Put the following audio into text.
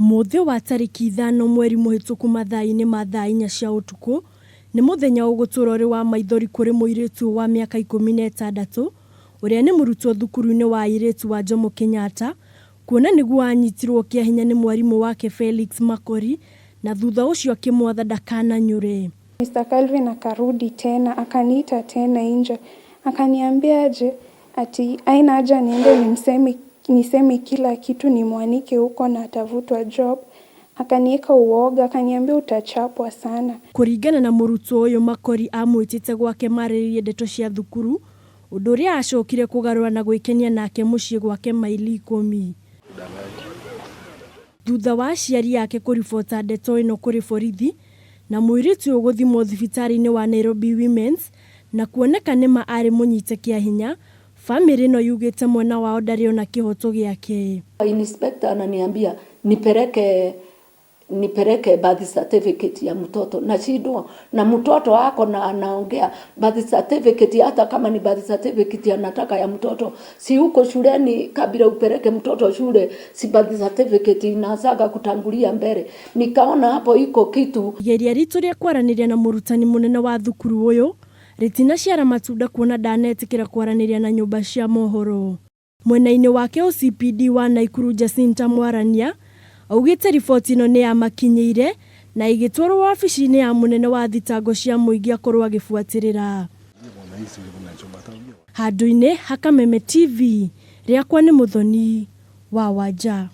Mũthĩ wa tarĩki ithano mweri mũhĩtũku mathaa-inĩ ma thaa inya cia ũtukũ, nĩ mũthenya ũgũtũra ũrĩ wa maithori kũrĩ mũirĩtu ũyũ wa mĩaka 16 ũrĩa nĩ mũrutwo thukuru-inĩ wa airĩtu wa Jomo Kenyatta, kuona nĩguo anyitirwo kĩa hinya nĩ mwarimũ wake Felix Makori na thutha ũcio akĩmwatha ndakananyũre. Mr. Calvin akarudi tena akaniita tena nje akaniambia aje ati haina haja niende nimseme, niseme kila kitu nimwanike huko na atavutwa job. Akanieka uoga akaniambia utachapwa sana. Kũringana na mũrutwo ũyũ Makori amwĩtĩte gwake marĩrĩrie ndeto cia thukuru ũndũ ũrĩa acokire kũgarũra na gwĩkenia nake mũciĩ gwake maili 10. Thutha wa aciari ake kũribota ndeto ĩno kũrĩ borithi na mũirĩtu ũyũ gũthimwo thibitarĩ-inĩ wa Nairobi Women's na kuoneka nĩma arĩ mũnyite kĩa hinya, bamĩrĩ ĩno yugĩte mwana wao ndarĩ ona kĩhoto gĩake. Inspector ananiambia nipeleke birth certificate ya mtoto, nashindwa na mtoto ako na anaongea birth certificate, hata kama ni birth certificate anataka ya mtoto, si huko shuleni, kabla upeleke mtoto shule, si birth certificate inaanzaga kutangulia mbele. Nikaona hapo iko kitu. Igeria ritũ rĩa kwaranĩria na mũrutani mũnene wa thukuru ũyũ rĩtinaciara matunda kuona ndanetĩkĩra kwaranĩria na nyũmba cia mohoro. Mwena-inĩ wake OCPD wa Naikuru Jacinta Mwarania augĩte riboti ĩno nĩ yamakinyĩire na ĩgĩtwarwo wabici-inĩ ya mũnene wa thitango cia mũingĩ akorwo agĩbuatĩrĩra. Handũ-inĩ ha Kameme TV, rĩakwa nĩ Mũthoni wa Wanja.